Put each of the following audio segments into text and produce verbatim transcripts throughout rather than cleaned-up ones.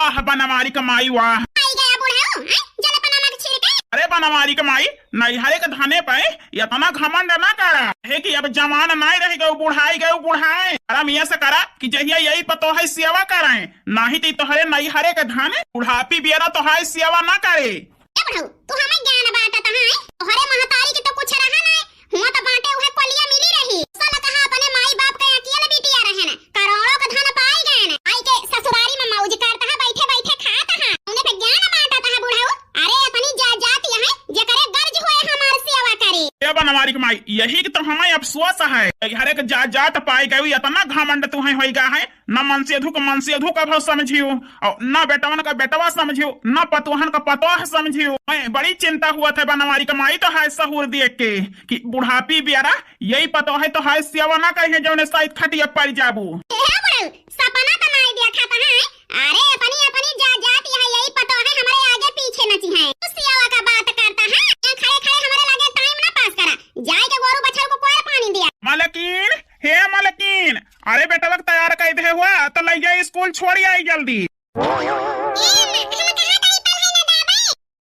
आह, बनवारी क माई वाह। आई गया बुढ़ऊ, हैं? जल पनामा के छिड़के। अरे बनवारी क माई, नैहरे के धने पे इतना घमंड ना करा। हे कि अब जवान नाई रह गयो, बुढ़ाई गयो, बुढ़ाए। अरे मियाँ से करा कि जहिया यही पतोहै सेवा कराए, नाही तो तोहरे नैहरे के धन बुढ़ापी बियरा तोहाई सेवा ना करे। ए बुढ़ऊ, तू हमें ज्ञान बांटत है? तोहरे महतारी के तो कुछ रहा ना, हुआ तो बांटे उहे कोलिया मिली रही। साला कहा अपने माई बाप के अकेले बिटिया रहे न, करोड़ों के धन पाई गए न, आई के ससुरारी में मौज करत है, बैठे बैठे खात है, उन्हें पे ज्ञान बांटत है बुढ़ऊ। अरे अपनी जा जात यहाँ जेकरे गर्ज हुए हमार सेवा करे। ए बनवारी के माई, यही के तो हमें अफसोस है, हर एक जा जात पाई गई, इतना घमंड तुहे होई गा है। न मनसेधु क मनसेधु कभो समझियो, और न बेटवन क बेटवा समझियो, न पतोहन क पतोह समझियो। मैं बड़ी चिंता हुआ थे बनवारी क माई तोहाई सहूर देख के कि बुढ़ापी बियरा यही पतोहै तोहाई सेवा ना करिहे जौने साइत खटिया पर जाबू। ए बुढ़ऊ, सपना तो नाई देखत है। अरे अपनी अपनी जा जात यहाँ यही पतोहै हमरे आगे पीछे नची है। तू सेवा का बात करता है, यहाँ खड़े खड़े हमरे लगे टाइम ना पास करा, जाए के गोरू बछरू को कोर पानी दिया। मलकिन, हे मलकिन, अरे बेटवा के तैयार कर दे हुआ, तो लइया स्कूल छोड़ी आई जल्दी। ए, हम कहाँ कहीं पढ़े न जाबे?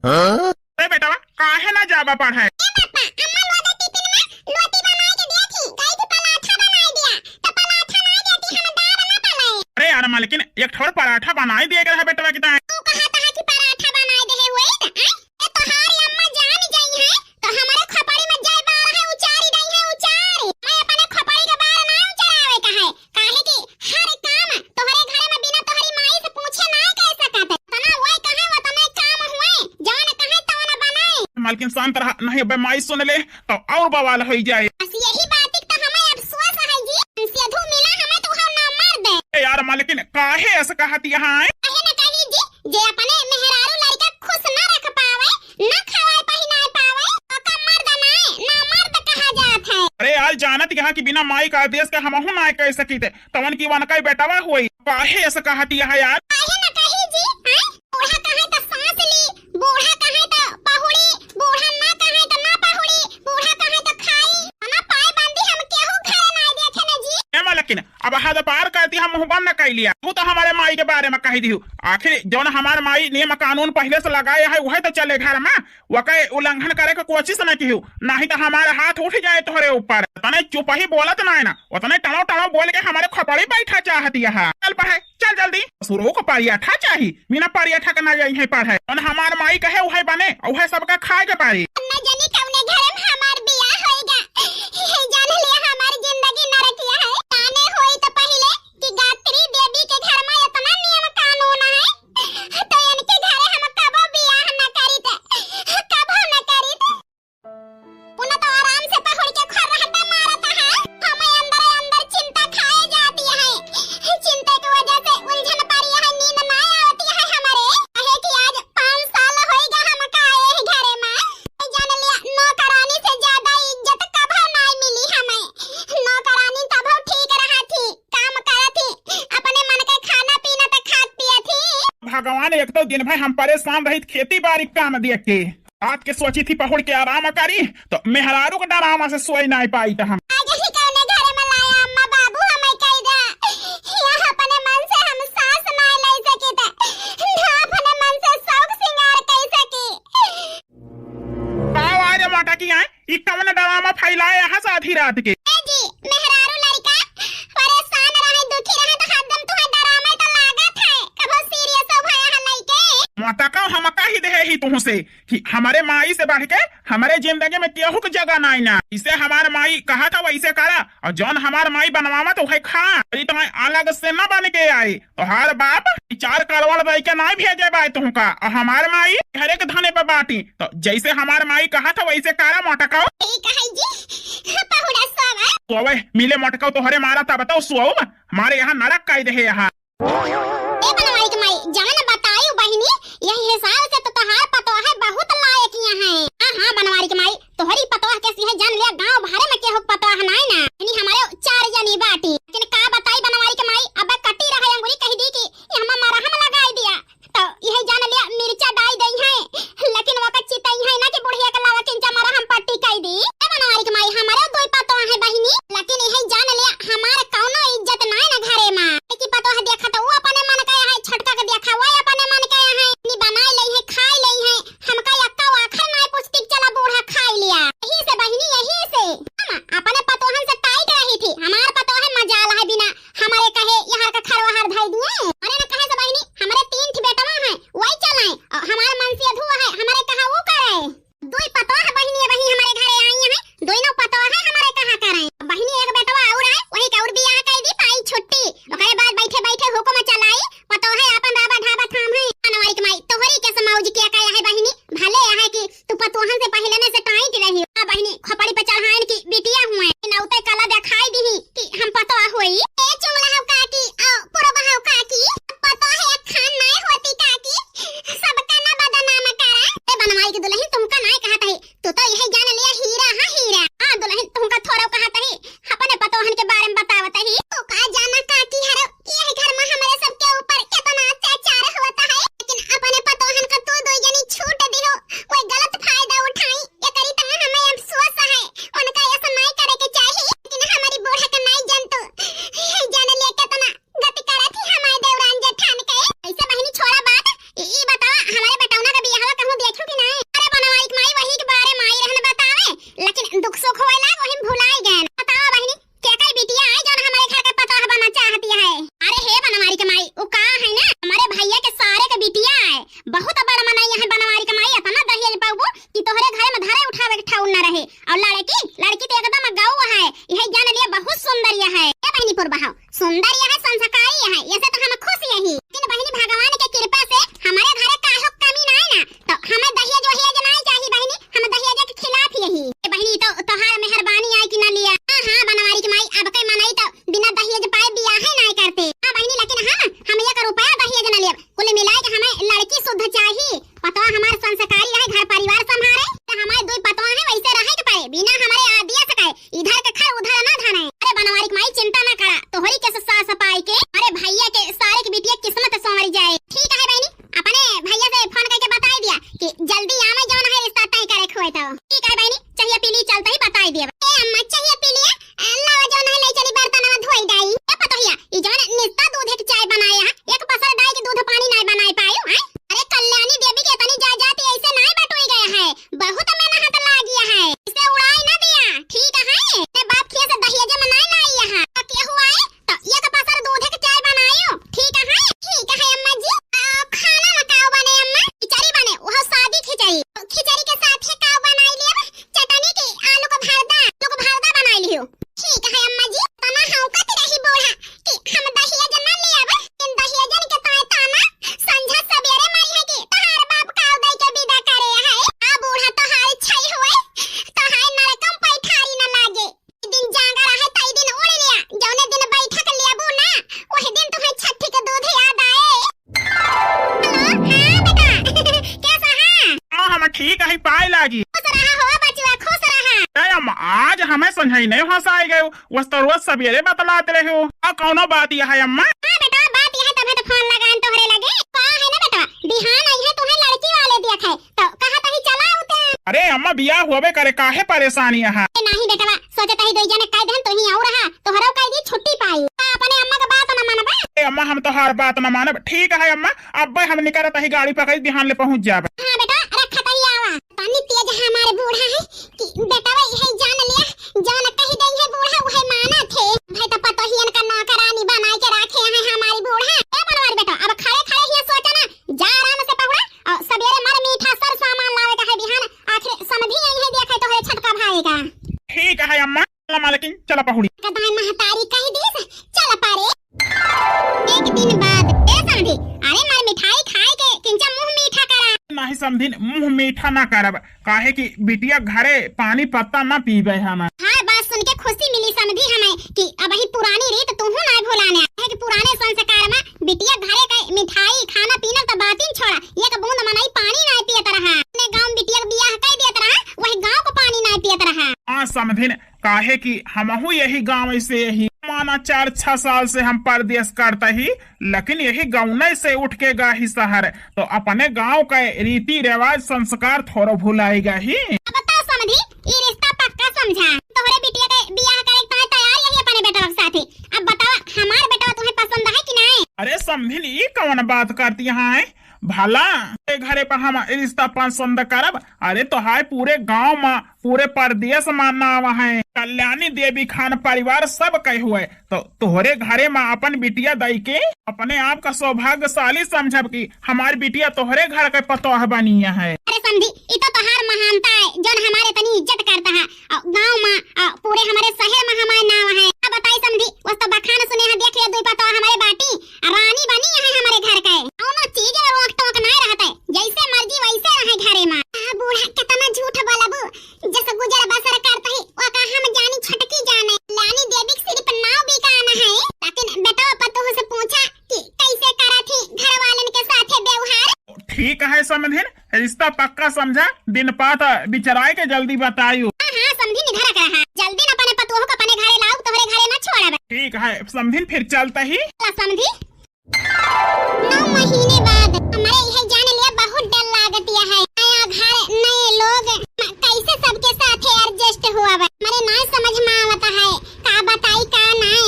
हाँ? अरे बेटवा, काहे ना जाबा पढ़े? ए पापा, अम्मा लोदा टिफिन में लोटी बनाए के दिया थी, कही थी पराठा बनाए दिया, तो पराठा ना देती हम दाल ना बनाए। अरे यार मलकिन, एक ठोर पराठा बनाए दिए के रहा बेटवा की ताए। तू कहा था कि पराठा बनाए दे हुए, हैं? ए तोहारी अम्मा जान जाई है, तो हमारे खोपड़ी में जय बार है, उचारी रही है, उचारी। मैं अपने खोपड़ी के बार ना उचरावे का है, काहे कि हर काम तोहरे घरे में बिना तोहरी माई से पूछे ना कर सकत है। तना वही कहे, वतने काम हुए, जवन कहे तवन बनाए। मालकिन शांत रहा, नहीं अबे माई सुन ले, तो और बवाल होई जाए। बस यही बात एक तो हमें अफसोस है जी, सेधु मिला हमें तो हम ना मर दे। ए यार मालकिन, काहे ऐसा कहत यहाँ है? काहे ना कही जी, जे अपने मेहरारू लड़का खुश ना रख पावे, ना खवाए पहिनाए पावे, ओका मर्द नाय, ना मर्द कहा जात है। अरे यार, जानत यहाँ कि बिना माई का आदेश के हमहू नाय कह सकित, तवन की वनका बेटवा होई। काहे ऐसा कहत यहाँ यार? काहे ना कही जी, हैं? बूढ़ा कहे तो सांस ली, बूढ़ा कहे तो पहुड़ी, बूढ़ा ना कहे तो ना पहुड़ी, बूढ़ा कहे तो खाई। ना पाए बंदी हम केहू घरे नाय देखे ने जी। ए मालकिन, अब हद पार कर दी, हम मुंह बंद कर लिया। तू तो हमारे माई के बारे में कह दिहू। आखिर जौन हमार माई नियम कानून पहले से लगाए है, वह तो चले घर में। वके उल्लंघन करे के कोशिश न किहू, नहीं तो हमारे हाथ उठ जाए तोहरे ऊपर। तने चुप ही बोलत ना है ना, उतने टड़ो टड़ो बोल के हमारे खोपड़ी बैठा चाहती है। चल पढ़े, चल जल्दी। ससुरो को परियठा चाही, बिना परियठा के ना जाई है पढ़े। जौन हमार माई कहे उहे बने, उहे सबका खाए के पारी। ना जानी कौने घर में हमार बियाह होएगा, ये जान लिया हमार जिंदगी नरकिया है। जाने होई तो पहले कि गायत्री देवी के घर में इतना नियम कानून है, तो इनके घरे हम कबो बियाह न करीत, कबो न करीत। उन्हें तो आराम से पहुड़ के खर्राटा मारत है, हमें अंदर अंदर चिंता खाए जाती है। चिंता की वजह से उलझन पड़ी है, नींद ना आवती है हमारे। कहे कि आज पाँच साल होइगा हम का आए ही घरे में। जान लिया, नौकरानी से ज्यादा इज्जत कभो नाय मिली हमें। नौकरानी तभो ठीक रहा थी, काम करत थी, अपने मन के खाना पीना तो खात पियत थी। भगवान, एक तो दिन भर हम परेशान रहित खेती बारी काम देख के, रात के सोची थी पहुड़ के आराम करी, तो मेहरारू के डरामा से सोई नाय पाई तो हम। आज ही कौने घर में लाया अम्मा बाबू हमें कह दा, यहाँ अपने मन से हम सांस नाय ले सकी थे, ना अपने मन से शौक सिंगार कर सकी। का आवाज मोटा की आए? ई कवन डरामा फैलाए यहाँ से आधी रात के? ए जी, मेहरारू लड़का परेशान रहे, दुखी रहे तो हरदम तुहे डरामा तो लागत है, कबो सीरियस हो भया है लइके। मोटा का हम कही दे ही तुहसे कि हमारे माई से बढ़ के हमारे जिंदगी में केहू के जगह नाई ना। इसे हमार माई कहा था वैसे करा, और जौन हमार माई बनवावा तो उहे खा। अरे तुम्हें अलग से ना बन के आए। तोहार बाप ई चार करोड़ दई के नाय भेजे बाय तुहका, और हमार माई हर एक धने पे बाटी, तो जैसे हमार माई कहा था वैसे करा मोटकाओ। ठीक है जी, पहुड़ा सब है। सोवे, मिले मोटकाओ तोहरे मारा था बताओ सोव, हमारे यहाँ नरक काई दे है यहाँ। ए बनवारी के माई, जवन बतायू बहिनी, यही हिसाब से तो तोहार पतोह है बहुत लायक यहाँ है। हाँ, हाँ, बनवारी के माई, तोहरी पतोह के सिहे जान लिया, गांव भरे में केहू के पतोह नाय ना। इनी हमारे चार जनी बाटी। लेकिन का बताई बनवारी के माई, अबे कटी रहे अंगुरी कह दी कि ये हमें मरहम लगाई दिया। तो यही जान लिया मिर्चा डाई दई है, लेकिन वो का चितई है ना कि बुढ़िया के लावा किंचा मरहम पट्टी कई दी। ए बनवारी के माई, हमारे दो पतोह है बहिनी, लेकिन यही जान लिया हमारे कौनो इज्जत नाय ना घरे में। कि पतोह देखा तो वो अपने मन नहीं हंसाए गयो, वस तो रोज सबेरे बतलात रहे हो। आ कौनो बात यह है अम्मा? हाँ बेटा, बात यह है, तबे तो फोन लगान तोहरे लगे। का है ना बेटा, बिहान आई है तोहे लड़की वाले दिया है, तो कहा तही चला उते। अरे अम्मा, बियाह हुआबे करे, काहे परेशानी है? ए, नहीं बेटवा, सोचे तही दो जने कह देन, तोही आऊ रहा, तोहरो कह दी छुट्टी पाई। आ, अपने अम्मा के बात ना मानबे। ए अम्मा, हम तोहार बात ना मानब। ठीक है अम्मा, अब्बे हम निकरत ही गाड़ी पकड़ी, बिहान ले पहुँच जाबे। हाँ बेटा, रखा तही आवा। तनी तेज हमार बूढ़ा है कि बेटवा यही जान लिया, जौन कही गई है बूढ़ा, वही मानत है। भाई तो पतोहियन का नौकरानी बनाए के रखे हैं हमारी बूढ़ा। ए बनवारी बेटा, अब खड़े खड़े ही सोचा ना, जा आराम से पहुड़ा और सबेरे मर मीठा सर सामान लावे का है बिहान, आखिर समधी यही है, देखे तोहरे छटका भाई का। ठीक है अम्मा, चला मालकिन, चला पहुड़ी। कदाई महतारी कह दीस, चल पारे। एक दिन बाद, ए समधी, अरे मार मिठाई खाए के किंचा मुंह मीठा करा। नाही समधिन, मुंह मीठा ना करब, काहे कि बिटिया घरे पानी पत्ता ना पीबे हम। हाँ, बात सुन के खुशी मिली समधी हमें कि अब ही पुरानी रीत तुहू ना भुलाने। है कि पुराने संस्कार में बिटिया घरे के मिठाई, खाना पीना तो बातिन छोड़ा, एक बूंद मनई पानी ना पियत रहा। अपने गांव में बिटिया के बियाह कर दियत रहा, वही गांव को पानी ना पियत रहा। हाँ समधिन, काहे कि हमहू यही गाँव से ही, माना चार छह साल से हम परदेस करत ही, लेकिन यही गाँव से उठ के गा ही शहर, तो अपने गाँव का रीति रिवाज संस्कार थोड़ो भुलाई गा ही। अब बताओ समधी, ई रिश्ता पक्का समझा, तोहरे बिटिया के बियाह करे के तोहे तैयार यही अपने बेटवा के साथे। अब बताओ, हमार बेटवा तुम्हें पसंद है कि नहीं? अरे समधिन, ई कौन बात करती है? भला ए घरे पर हम रिश्ता पसंद करब? अरे तोहार पूरे गांव मा, पूरे परदेस मा नाव है, कल्याणी देवी खान परिवार सब कहे हुए, तो तोहरे घरे मा अपन बिटिया दई के अपने आप का सौभाग्यशाली समझब कि हमार बिटिया तोहरे घर के पतोह बनी है। अरे समधी, ई तो तोहार महानता है, जौन हमारे इतनी इज्जत करता है, और गांव मा, और पूरे हमारे शहर मा हमार नाव है। अब बताई समधी, वस तो बखान सुने हैं, देख ले दुई पतोह हमारे बाटी, रानी बनी है हमारे घर के, कौनो चीज में रोक टोक नहीं रहते, जैसे मर्जी वैसे रहे घरे मा। आ, बूढ़ा कितना झूठ बोलबू, जस गुजर बसर करत ही, ओका हम जानी छटकी जाने। लानी देवी के सिर्फ नाव बिकान है, लेकिन बेटवा पतोह से पूछा कि कैसे करत ही घर वालन के साथे व्यवहार। ठीक है समधिन, रिश्ता पक्का समझा, दिन पात बिचराए के जल्दी बतायु। हाँ, हाँ, समधिन इधर रहा, जल्दी न अपने पतोह को अपने घरे लाऊ, तोहरे घरे न छोड़ब। ठीक है समधिन, फिर चलत ही। ला समधी। नौ महीने बाद हमरे यह जान लिया बहुत डर लागत है। नया घर, नए लोग, कैसे सबके साथे adjust हुआ बा? हमरे ना समझ में आवत है, का बताई का नाय।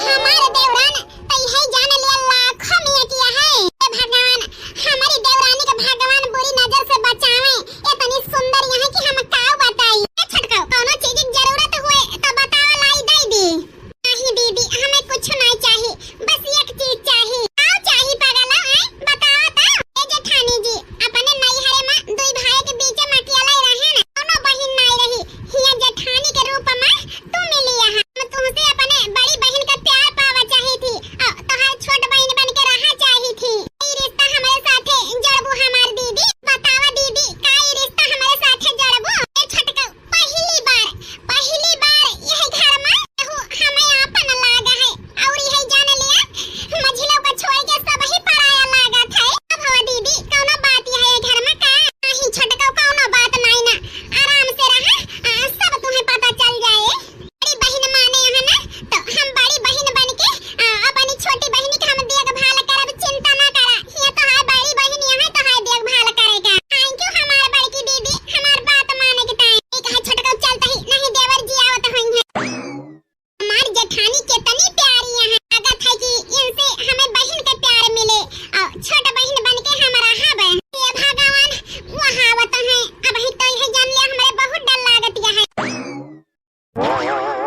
हमार देवरान त यह जान लिया लाखों में एक है। हे भगवान, हमारी देवरानी के भगवान बुरी नजर से बचावे। इतनी सुंदर यहाँ कि हम का बताई। ए छोटको, कौनो चीज की जरूरत हुए तो बतावा, लाई दे दी। नहीं दीदी, हमें कुछ नहीं चाहिए, बस एक चीज चाहिए। का चाहिए पगला, हैं? बताओ तो। ए जेठानी जी, अपने नैहरे में दुई भाई के बीच में अकेला ही रहे न, कोनो बहिन नहीं रही। हिया जेठानी के रूप में तू मिली है। हम तुमसे अपने बड़ी बहिन का प्यार पावा चाही थी, और तोहार छोट बहिन बन के रहा चाही थी। ई रिश्ता हमारे साथे जड़बू हमार दीदी। बतावा दीदी, का ई रिश्ता हमारे साथे जड़बू? ए छोटका, पहली बार, पहली बार यह घर में केहू हमें आपन लागा है, और यह जान लिया, मझिलो का छोड़ के सब ही पराया लागत है। अब हवा दीदी, कौनो बात यह है घर में का? नहीं छोटका, कौनो बात नहीं ना, आराम से रहा, आ, सब तुम्हें पता चल जाए। बड़ी बहिन माने है ना, तो हम बड़ी बहिन बन के, आ, अपनी छोटी बहिन के हम देखभाल करब, चिंता ना करा। ये तो है बड़ी बहिन, यहाँ तो है देखभाल करेगा। Thank you हमार बड़की दीदी, हमार बात माने के ताई। ठीक है छोटका, चलता ही, नहीं देवर जी आवत होइहैं। हमार जेठानी कितनी प्यारी है, लागत है कि इनसे हमें बहिन के प्यार मिले और छोट बहिन बन के हम रहब। हे भगवान, वो आवत है, अब ही तो यह जान लिया, हमारे बहुत डर लागत है।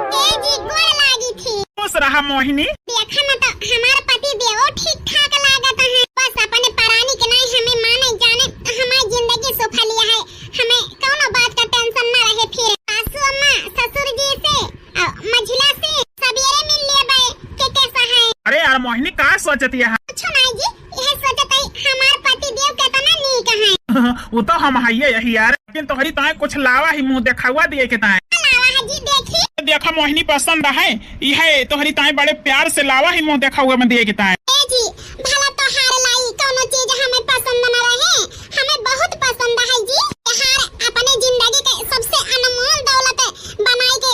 ए जी, गोड़ लागी थी। खुश रहा मोहिनी। देखा ना तो हमार पति देवो ठीक ठाक लागत है, बस अपने परानी के नहीं हमें माने जाने, हमार जिंदगी सुफलिया है, हमें कौनो बात का tension ना रहे। फिर सासू अम्मा, ससुर जी से, आ, मझिला से सबेरे मिल लेबे के कैसा है? अरे यार मोहिनी, का सोचत है? कुछ नहीं जी, यह सोचत है हमार पति देव कितना नीक है। वो तो हम हइये यही यार, लेकिन तोहरी ताए कुछ लावा ही मुंह देखावा दिए के ताए। लावा है जी, देखी। देखा मोहिनी पसंद है, यह तोहरी ताए बड़े प्यार से लावा ही मुंह देखावा में दिए के ताए। ए जी, भला तोहार लाई कौनो चीज हमें पसंद न रहे, हमें बहुत पसंद है जी। तोहार अपने जिंदगी के सबसे अनमोल दौलत बनाई के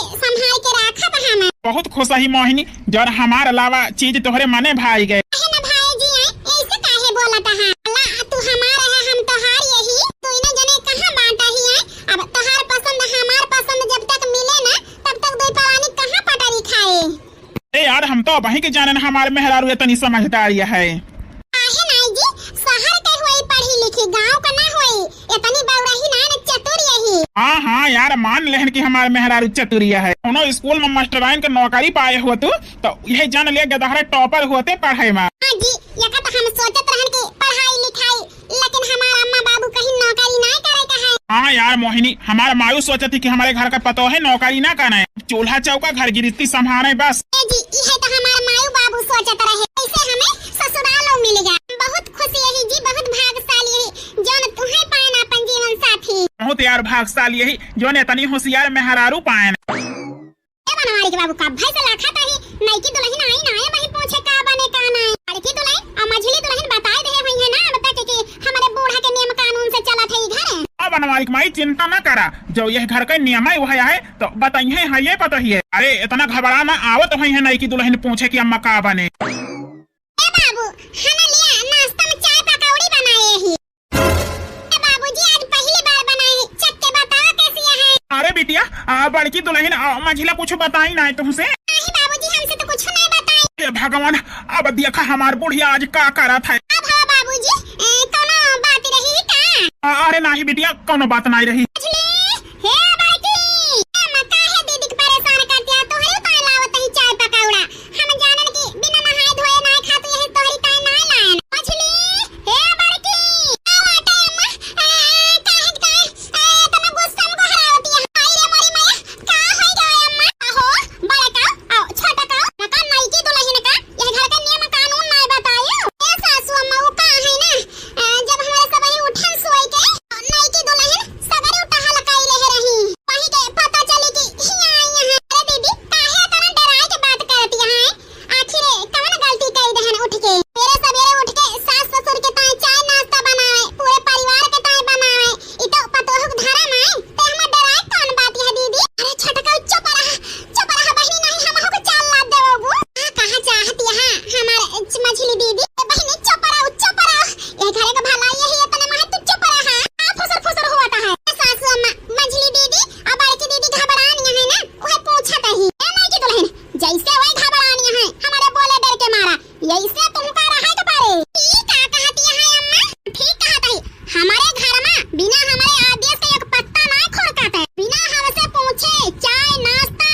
सही मोहिनी, जौन हमार अलावा चीज तोहरे मने भाई गए। काहे ना भाई जी, आए? ऐसे काहे बोलत है? अल्लाह, तू हमार है, हम तोहार यही। तू इन्हें जने कहाँ बांटा ही, आए? अब तोहार पसंद, हमार पसंद जब तक मिले ना, तब तक दुई परानी कहाँ पटरी खाए? ए यार, हम तो अबहीं के जानेन हमार मेहरारू एतनी समझदार है। काहे नाई जी, शहर के होई पढ़ी लिखी, गाँव का ना होई। एतनी बौराही ना न चतुर यही। हाँ, हाँ यार, मान लेहन कि हमार मेहरारू चतुरिया है। कौनो स्कूल में मास्टराइन के नौकरी पाए हो तू, तो यह जान ले गदहरा topper होते पढ़े में। हाँ जी, यका तो हम सोचत रहन कि पढ़ाई लिखाई, लेकिन हमार अम्मा बाबू कहीं नौकरी नाय करे का है। हाँ यार मोहिनी, हमार मायू सोचत ही कि हमारे घर का पतोहे नौकरी ना करे, चूल्हा चौका घर गिरस्ती संभाले बस। ए जी, इहे तो हमार मायू बाबू सोचत रहे, ऐसे हमें ससुराल मिल गया। बहुत खुशी यही जी, बहुत भाग्यशाली यही, जौन तुहे पाएन अपन जीवन साथी। बहुत यार भाग्यशाली यही, जौन एतनी होशियार मेहरारू पाएन। ए बनवारी के बाबू, कब्बे से लाखा ताही, नईकी दुलहिन आई ना, ए बही पूछे का बने का नाय। बड़की दुलहिन और मझली दुलहिन बताए दे हुई है ना, अब तक कि हमारे बूढ़ा के नियम कानून से चलत है ई घर। आ बनवारी के माई, चिंता ना करा, जो यह घर का नियम है वह है, तो बताइए है ये पता ही है। अरे इतना घबरा ना, आवत हुई है नईकी दुलहिन पूछे कि अम्मा का बने। ए बाबू, हना लिया नाश्ता में चाय पकौड़ी बनाए ही। ए बाबूजी, आज पहली बार बनाए ही, चख के बतावा कैसी है। अरे बिटिया, आ, बड़की दुलहिन, आ, मझिला कुछ बताई ना तुमसे? नहीं बाबूजी, हमसे तो कुछ नहीं बताई। हे भगवान, अब देखा हमार बुढ़िया आज का करत है। अब हवा बाबूजी, ए, कौनो बात रही का? आ, अरे नाही बिटिया, कौनो बात नहीं रही। मझली, हे बड़की, ए, अम्मा काहे दीदी के परेशान करती है? तोहरे ताई लावत ही चाय पकौड़ा। हम जानन कि बिना नहाए धोए नाय खातू, यही तोहरी ताई नाय लायन। मझली, हे बड़की, का बाटे अम्मा? आ, काहे, काहे, आ, इतना गुस्सा में गोहरावती है? आई रे मोरी मैया, का होई गए अम्मा? अहो, बड़का, आ, छोटका, नका नईकी दुलहिन का, यह घर का नियम कानून नाय बतायो। ए सासू अम्मा, वो का है ना, आ, जब हमारे सब ही उठन सोए के, नईकी दुलहिन सगरी उठा हलकाई ले रही। वही के पता चली कि हिया आई हैं। अरे दीदी, काहे इतना डराए के बात करती हैं? आखिर कवन गलती कई देहन उठ के? मेरे सवेरे उठ के सास ससुर के ताई चाय नाश्ता बनावे, पूरे परिवार के ताई बनावे। ई तो पतोह के धरम है, ते हमें डराए कौन बात है दीदी? अरे छोटका चुप रहा, चुप रहा बहिनी, नहीं हम हो चाल लाद देबो। आ, कहाँ चाहती है हमारे च-, मझली दीदी? ए बहिनी चुप रहो, चुप रहो। ये घरे का भलाई यही इतने में है, तू चुप रहा। आ फुसर फुसर होता है। ए सासू अम्मा, मझली दीदी, आ बड़की दीदी घबरानी है ना, वह पूछत ही। ए नईकी दुलहिन, जैसे वही घबरानी है, हमारे बोले डर के मारा, यैसे तुमका रहे के पड़े। ई का कहती है अम्मा? ठीक कहत ही, हमारे घर में बिना हमारे आदेश के एक पत्ता ना खुरकत है, बिना हमसे पूछे चाय नाश्ता,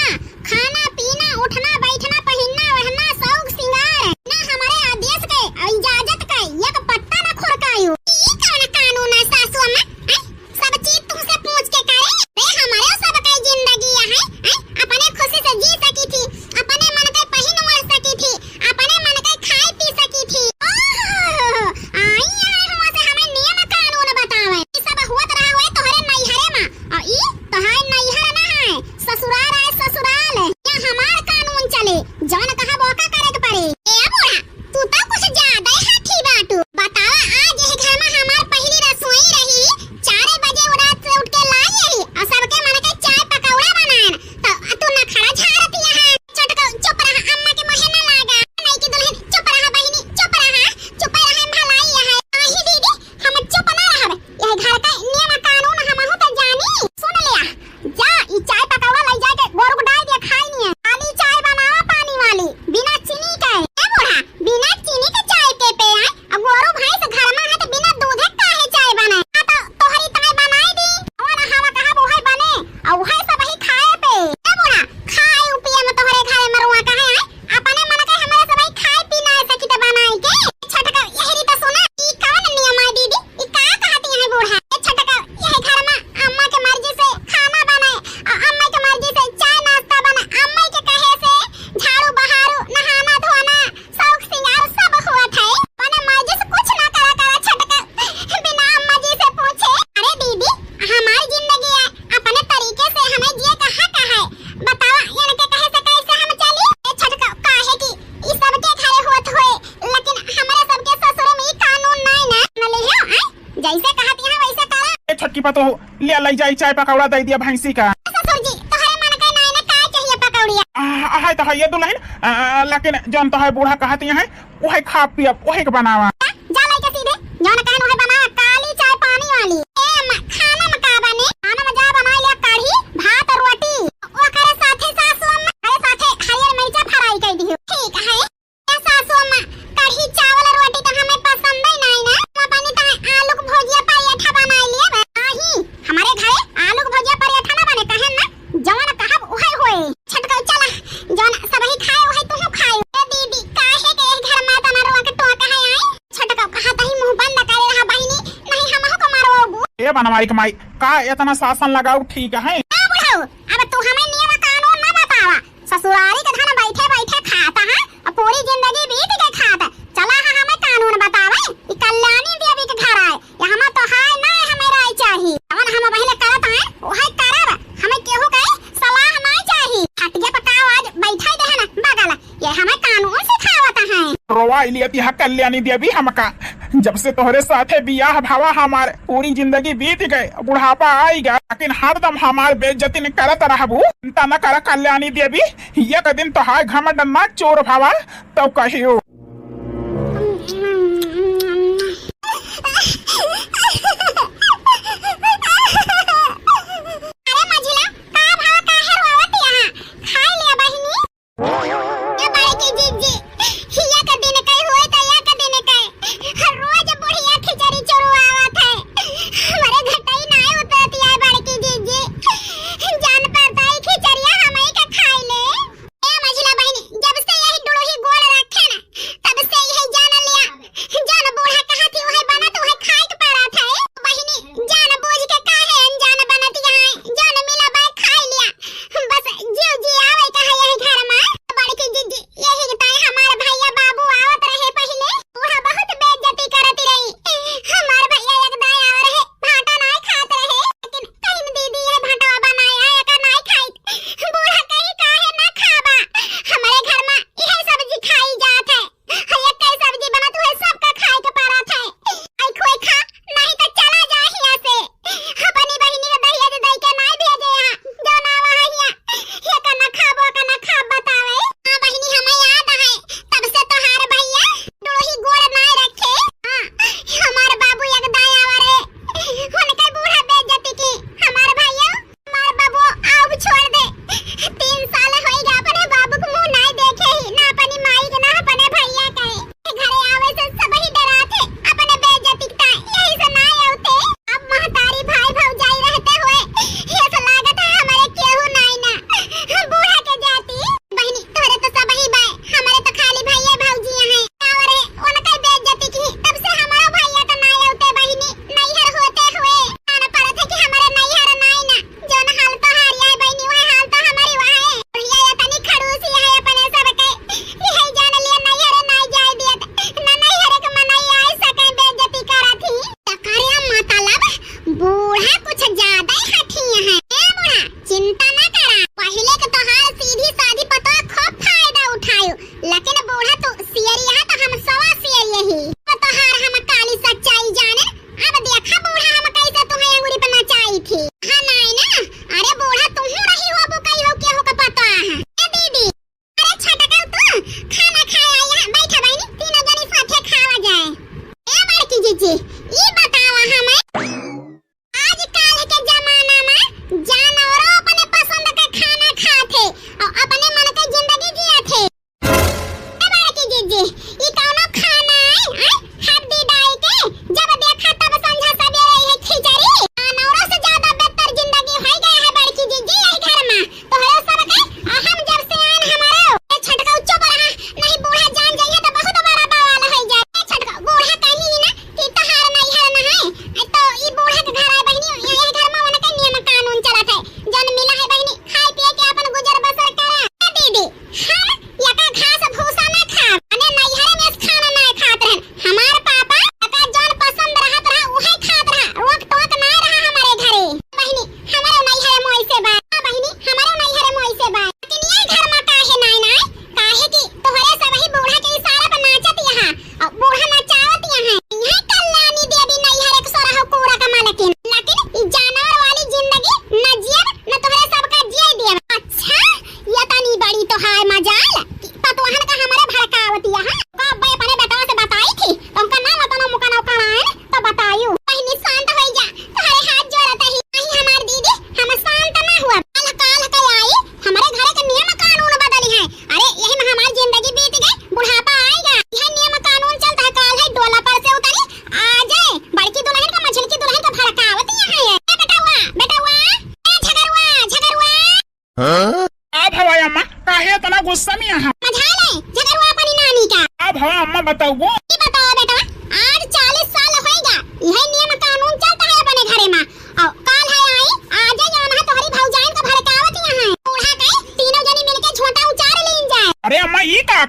खाना पीना, उठना बैठना, पहिनना ओढ़ना, शौक सिंगार, बिना हमारे आदेश के और इजाजत के एक पत्ता ना खुरकायु। ई कौन कानून है सासू अम्मा? हैं? सब चीज तुमसे पूछ के करे? अरे हमारे सब कई जिंदगी है, हैं? अपने खुशी से जी सकी थी, अपने मन के पहिन ओढ़ सकी थी, अपने मन के खाए पी सकी थी। ओह, आई है हुआ से हमें नियम कानून बतावे। ई सब हुआ रहा हुए तोहरे नैहरे में, और ई तोहार नैहर ना है, ससुराल है ससुराल। यहाँ हमार कानून चले, जौन कहा वो का करे के पड़े। ए बूढ़ा, तू तो कुछ ज्यादा ही हाथी बाटू। बतावा, आज यह घर में हमार पहली रसोई रही, चार बजे वो रात से उठ के लाई यही, और सबके मन के चाय पकौड़ा बनाएन, तो तू नखरा झाड़ती है। छोटका चुप रहा, अम्मा के मुँहे न लागा। नईकी दुलहिन चुप रहा बहिनी, चुप रहा, चुप रहा, भलाई है। आही दीदी, हम चुप ना रहब, यह घर का नियम कानून हमहू तो जानी। सुन लिया, जा, ई चाय पकौड़ा लई जाके गोरू को डाल दिया, खाई नहीं है। खाली चाय बनावा पानी वाली, बिना चीनी के। ए बूढ़ा, बिना चीनी के चाय के पे आए? अब गोरू भैंस घर में है तो बिना दूधे काहे चाय बने? हाँ तो तोहरी ताई बनाई दी। और हवा कहा वो है बने, और वही सब ही खाए पे। ए बूढ़ा, खाए उ पिए में तोहरे घर में रुआ कहे आए? अपने मन के हमारे सब ही खाए पी ना सकी तो बनाई के। छोटका, यही रीता सुना, ई कवन नियम है दीदी? ई का कहती है बूढ़ा? ए छोटका, यह घर में अम्मा के मर्जी से खाना बने, और अम्मा के मर्जी से चाय नाश्ता बने, अम्मा के कहे से झाड़ू बहारू, नहाना धोना, शौक सिंगार सब होत है। अपने मर्जी से कुछ ना करा करा छोटका, बिना अम्मा जी से पूछे। अरे दीदी, हमारी जिंदगी है, अपने तरीके से हमें जिए का हक है। बतावा, इनके कहे से कैसे हम चली? ए छोटका, काहे कि ई सबके घरे होत होए, लेकिन हमारे सबके ससुर में ई कानून नहीं ना। न ले हो, आय? जैसे कहत यहाँ वैसे करा। ए छोटकी पतोह, ले लई जाई चाय पकौड़ा दे दिया भैंसी का। ससुर जी, तोहरे मन के नहीं ना का चाहिए पकौड़िया? आ, आ, है तो है ये दुल्हन, आ, लेकिन जौन तो है बूढ़ा कहत हैं, वही खा पियब, वही के बनावा। जा लइके सीधे, जौन कहन वही बनावा, काली चाय पानी वाली। ए अम्मा, खाना में का बने? खाना में जा बनाई ले कढ़ी, भात और रोटी। ओकरे साथे सासू अम्मा, ओकरे साथे हरियर मिर्चा fry कर दियो। ठीक है। ए सासू अम्मा, कढ़ी चावल और रोटी तो हमें पसंद ही नहीं ना। हम अपनी तो आलू के भुजिया पराठा बनाई लिए बा। नहीं, हमारे घरे आलू के भुजिया पराठा ना बने, कहे ना, जौन कहब उहे होए। छटकऊ चला, जौन सबही खाए उहे तुहू खाए। ए दीदी, काहे के एक घर में तना रोआ के टोक है आई? छटकऊ कहा तही मुंह बंद करे रहा बहिनी, नहीं हमहू को मारबू। ए बनवारी के माई, का इतना शासन लगाऊ ठीक है? ए बुढ़ऊ, अब तू हमें नियम कानून ना बतावा। ससुरारी के धन बैठे बैठे खात है, अब पूरी जिंदगी बीत के खात। चला है हमें कानून बतावे, ई कल्याणी देवी के घर आए, यहाँ तो हाय ना हमें राय चाही। जवन हम पहले करत आए, वही करब, हमें केहू के सलाह ना चाही। खटिया पर का आज बैठा दे है ना बगल, ये हमें कानून सिखावत है। रोवा लियत यहाँ कल्याणी देवी हमका, जब से तोहरे साथे बियाह भवा हमार, पूरी जिंदगी बीत गए, बुढ़ापा आई गए, लेकिन हरदम हमार बेइज्जती न करत रहबू। चिंता न कर कल्याणी देवी, एक दिन तोहार घमंड ना चूर भवा, तो कहियो। अरे मझिला, का भवा, काहे रोवत यहाँ? खाई लिया बहिनी। ए बड़की जीजी, हिया के दिन कई हुए त या के दिन कई। हर रोज बुढ़िया खिचड़ी चोरवावत है। हमरे घटाई नाय उतरत या बड़की जीजी। जान पड़ता है खिचड़िया हमई के खाई ले। ए मझिला बहिनी, जब से यही डुड़ही गोड़ रखे ना,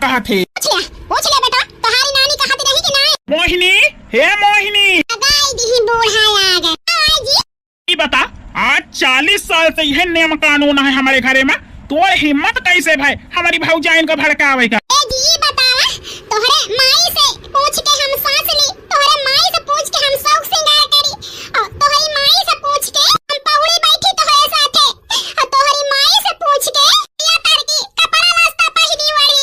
कहत हे। पूछ ले, पूछ ले बेटा, तोहारी नानी कहत रही कि नाहीं? मोहिनी, हे मोहिनी। लगाई दिही बूढ़ा आ गए। आए जी। ई बता, आज चालीस साल से यह नियम कानून है हमरे घरे मा, तोर हिम्मत कैसे भय हमरी भौजाइन को भड़कावे का? ए जी, ई बतावा, तोहरे माई से पूछ के हम सास ली, तोहरे माई से पूछ के हम शौक सिंगार करी, और तोहरी माई से पूछ के हम पहुड़ी बैठी तोहरे साथे, और तोहरी माई से पूछ के या तरकी कपड़ा लत्ता पहिनी वरी।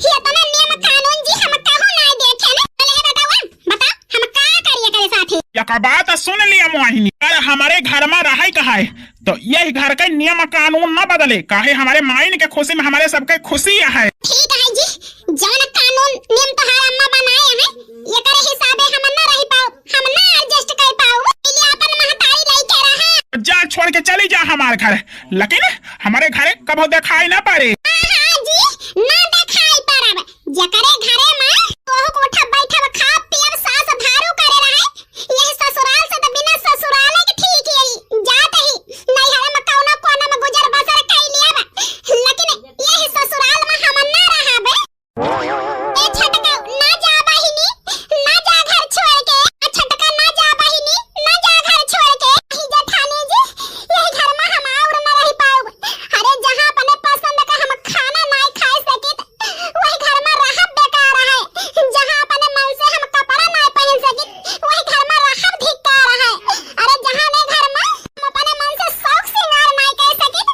ये तना नियम कानून जी हम कहूँ ना देखे ना। अरे बतावा, बता, हम का करिए करे साथे? एक बात सुन लिया मोहिनी, अगर हमरे घर मा रहै का है, तो यही घर के नियम कानून ना बदले, काहे हमरे माइन के खुशी मा हमरे सबके खुशी है। ठीक है जी, जौन कानून नियम तोहार अम्मा बनाए हैं, एकरे हिसाबे हम ना रह पाओ, हम ना adjust कर पाओ, इसलिए अपन महतारी लेके रहा। जा, छोड़ के चली जा हमार घर, लेकिन हमरे घरे कभो देखाई ना पड़े। हाँ, हाँ जी, ना देखाई पड़ब। जकरे घरे मा तोह कोठा बैठब, खाब पियब, सास धारू करे रहे, यह ससुराल से तो बिना ससुराले के ठीक यही। जात ही नैहर मा कौनो कोना मा गुजर बसर कई लियब, लेकिन यह ससुराल मा हम ना रहबे। ए छोटका, ना जा बहिनी, ना जा घर छोड़ के। ए छोटका, ना जा बहिनी, ना जा घर छोड़ के। ही जेठानी जी, यही घर मा हम और ना रह पाउब। अरे जहाँ अपने पसंद का हम खाना नाई खाए सकित, वही घर मा रहब बेकार है। जहाँ अपने मन से हम कपड़ा नाई पहन सकित, वही घर मा रहब धिक्कार है। अरे जहाँ ने घर मा हम अपने मन से शौक सिंगार नाई कर सकित,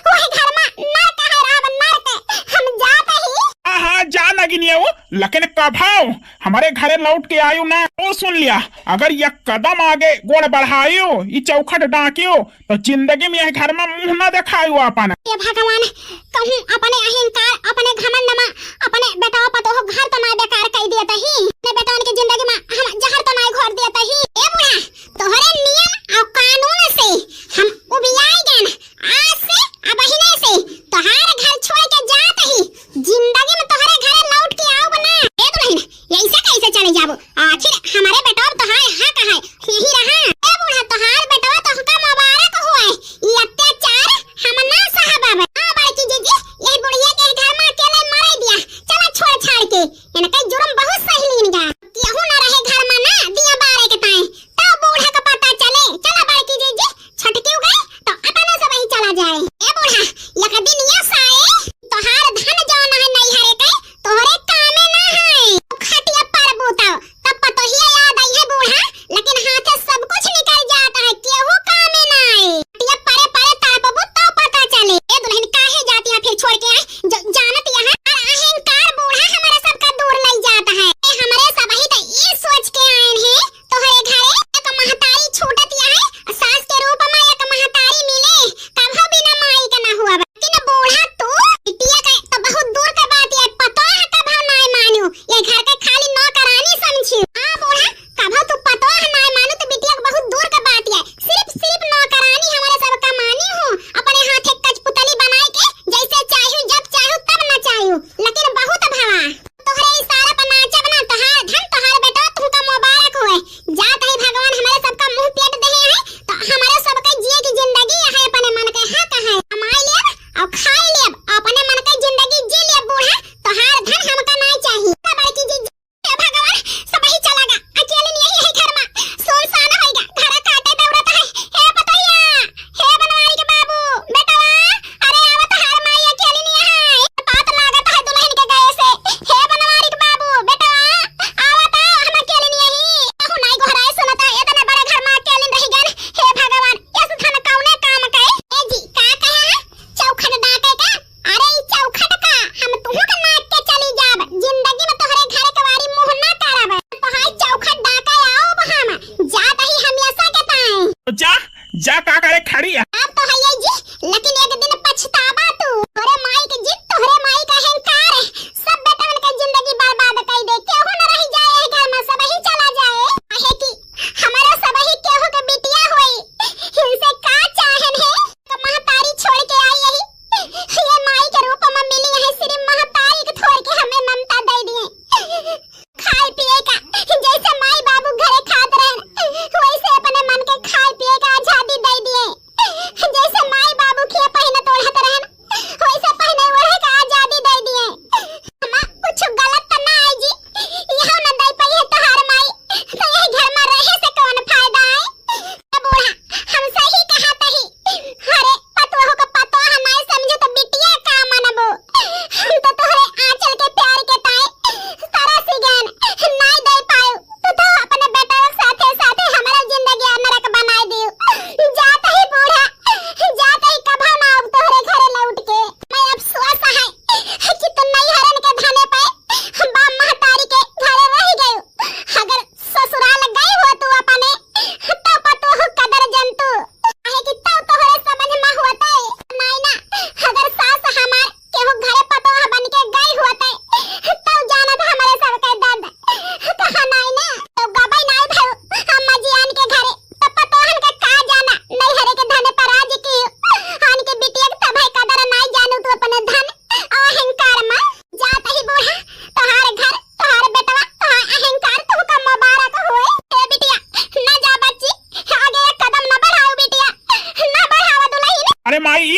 वही घर मा नरक है रहब, नरक। हम जात ही। हाँ, हाँ, जा नगिनिया वो, लेकिन कभो हमरे घरे लौट के आयु ना। ओ सुन लिया, अगर एक कदम आगे गोड़ बढ़ायु, ई चौखट डाकियो, तो जिंदगी मा यह घर मा मुँह ना देखायु अपन। हे भगवान, कहूँ अपने अहंकार, अपने घमंड मा, अपने बेटवा पतोह घर तो ना बेकार कई देत ही, अपने बेटवन के जिंदगी मा हम जहर तो ना घोर देत ही। ए बूढ़ा, तोहरे नियम और कानून से हम उबियाई गन। आज से, अबहिने से तोहार घर छोड़ के जात ही, जिंदगी मा तोहरे घरे लौट के आउब ना। ए दुल्हन, ऐसे कैसे चले जाबो? आखिर हमरे बेटवा तोहार हक है, यही रहा। ए बूढ़ा, तोहार बेटवा तोहका मुबारक होए, ई अत्याचार हम ना सहब अब। हाँ बड़की जीजी, यही बुढ़िया के घर मा अकेले मरे दिया, चला छोड़ छाड़ के, इनके जुर्म बहुत सही लीन गा। केहू ना रहे घर मा ना दिया बारे के ताई, तब बूढ़ा का पता चले। चला बड़की जीजी, छटकियो गई तो अपने से वही चला जाए। ए बूढ़ा, एक दिन ये साए तोहार धन जौन है नैहरे के, तोहरे कामे ना है। खटिया पर बूताओ, तब पतोहिया याद आई है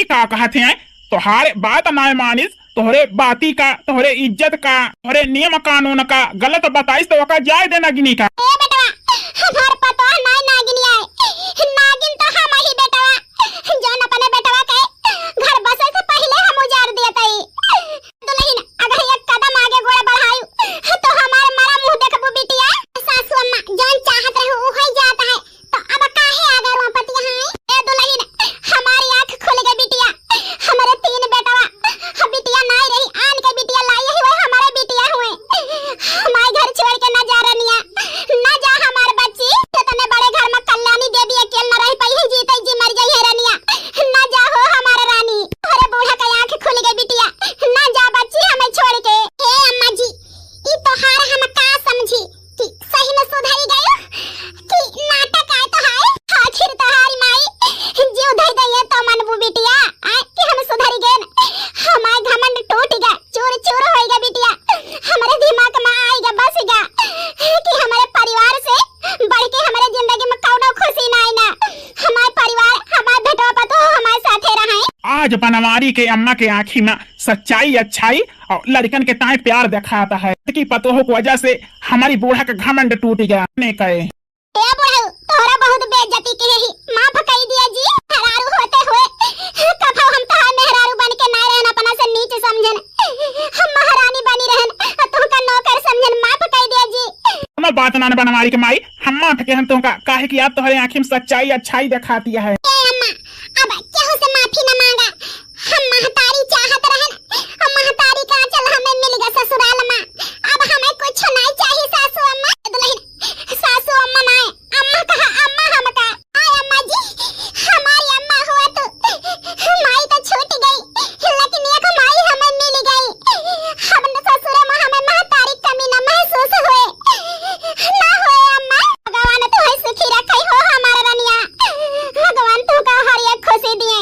का कहत हैं? तोहारे बात नाय मानिस, तोहरे बाती का, तोहरे इज्जत का, तोहरे नियम कानून का गलत बताइस तो ओका जाए दे नगिनी का। ए बेटवा, हमार पतोह नाय नागिन आए, नागिन तो हम ही बेटवा, जौन अपने बेटवा के घर बसे से पहिले हम उजाड़ दिया तई। दुलहिन, अगर एक कदम आगे गोड़ बढ़ायु, तो हमार मरा मुँह देखबू बिटिया। सासू अम्मा, जौन चाहत रहे, उहइ जात है, तो अब काहे आगे रोपत यहाँ है? ए दुलहिन, हमारी आँख खुल गई बिटिया, हमरे तीन बेटवा, बिटिया नाई रही, आन के बिटिया लाई हुए, हमारे बिटिया हुए। हमारे घर छोड़ के ना जा रनिया, ना जा हमार बच्ची, इतने बड़े घर में कल्याणी देवी अकेल न रह पाई है, जीते जी मर गई है रनिया, ना जा हो हमार रानी। अरे बूढ़ा का आँख खुल गई बिटिया, ना जा बच्ची हमें छोड़ के। हे अम्मा जी, ई तोहार हम का समझी कि सही में सुधरी गयो कि नाटक आए तो है। आखिर तोहारी माई जीव धई दइए तो मनबू बिटिया, आए कि हम सुधरी गए। हमार घमंड टूट गया, चूर चूर होई गया बिटिया। हमारे दिमाग में आई गया, बस गया कि हमारे परिवार से बढ़ के हमारे जिंदगी में कौनो खुशी ना आई ना। हमार परिवार, हमार बेटवा पतोह हमारे साथे रहे। आज बनवारी के अम्मा के आँखी में सच्चाई अच्छाई और लड़कन के ताए प्यार दिखाता है कि पतोह की वजह से हमारी बूढ़ा का घमंड टूट गया। ने कहे, ए बुढ़ऊ, तोहरा बहुत बेइज्जती के ही, माफ कई दिया जी। मेहरारू होते हुए कभो हम तोहार मेहरारू बन के ना रहन, अपना से नीच समझन, हम महारानी बनी रहन, और तुमका नौकर समझन, माफ कई दिया जी। कोनो बात ना बनवारी के माई, हम माफ के हम तुमका, काहे कि आज तोहरे आँखी में सच्चाई अच्छाई दिखाती है। ए अम्मा, अब केहू से माफी न मांगा। हम महतारी चाहत रहन, अब महतारी का चल हमें मिल गया ससुराल में। अब हमें कुछ नहीं चाहिए सासू अम्मा। दुलहिन, सासू अम्मा नाय, अम्मा कहा, अम्मा हमका। आय अम्मा जी, हमारी अम्मा हुआ तो माई तो छूट गई, लेकिन एक माई हमें मिल गई। हम ससुर में हमें महतारी कमी न महसूस हुए, ना हुए अम्मा। भगवान तुम्हें सुखी रखे हो हमारा रनिया, भगवान तुमका हर एक खुशी दिए।